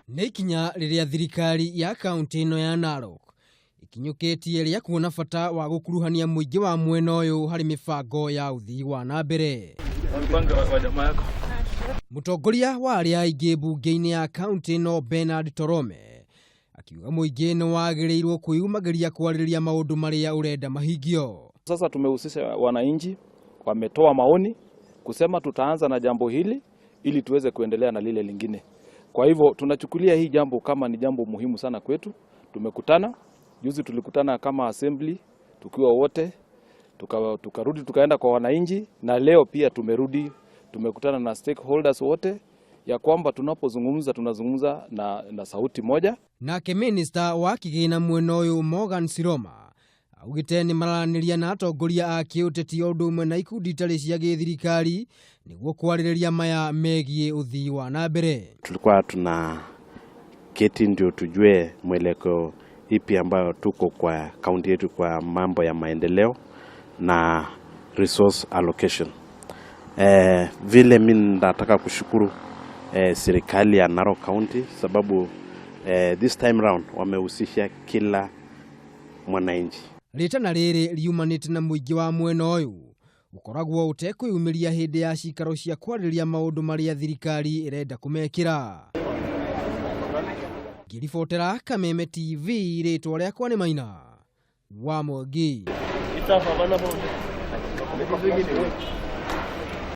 Nĩ ikinya rĩrĩa thirikari ya kaũntĩ ĩno ya Narok ikinyũkĩtie rĩa kuona bata wa gũkuruhania mũingĩ wa mwena ũyũ harĩ mĩbango ya ũthii wa na mbere. Mũtongoria wa arĩa aingĩ mbunge-inĩ ya kaũntĩ ĩno Bernard Torome akiuga mũingĩ nĩ wagĩrĩirwo kwĩyumagĩria kwarĩrĩria maũndũ marĩa ũrenda mahingio. Sasa tumehusisha wananchi, wametoa maoni kusema tutaanza na jambo hili ili tuweze kuendelea na lile lingine. Kwa hivyo tunachukulia hii jambo kama ni jambo muhimu sana kwetu. Tumekutana juzi, tulikutana kama assembly tukiwa wote, tukarudi tukaenda kwa wananchi, na leo pia tumerudi tumekutana na stakeholders wote, ya kwamba tunapozungumza tunazungumza na sauti moja. Nake minista wa kĩgĩna mwena ũyũ Morgan Siroma augĩte nĩ maranĩria na atongoria a kĩũteti o ũndũ ũmwe na ikundi itarĩ cia gĩthirikari nĩguo kwarĩrĩria maya megiĩ ũthii wa na mbere. Tulikuwa tuna keti ndio tujue mwelekeo ipi ambayo tuko kwa kaunti yetu kwa mambo ya maendeleo na resource allocation. Vile mi nataka kushukuru serikali ya Narok County sababu this time round wamehusisha kila mwananchi. Rĩtana rĩrĩ riumanĩte na mũingĩ wa mwena ũyũ ũkoragwo ũtekwĩyumĩria hĩndĩ ya cikaro cia kwarĩrĩria maũndũ marĩa thirikari ĩrenda kũmekĩra. Ngĩribotera Kameme TV, rĩtwa rĩakwa nĩ Maina wa Mwangi.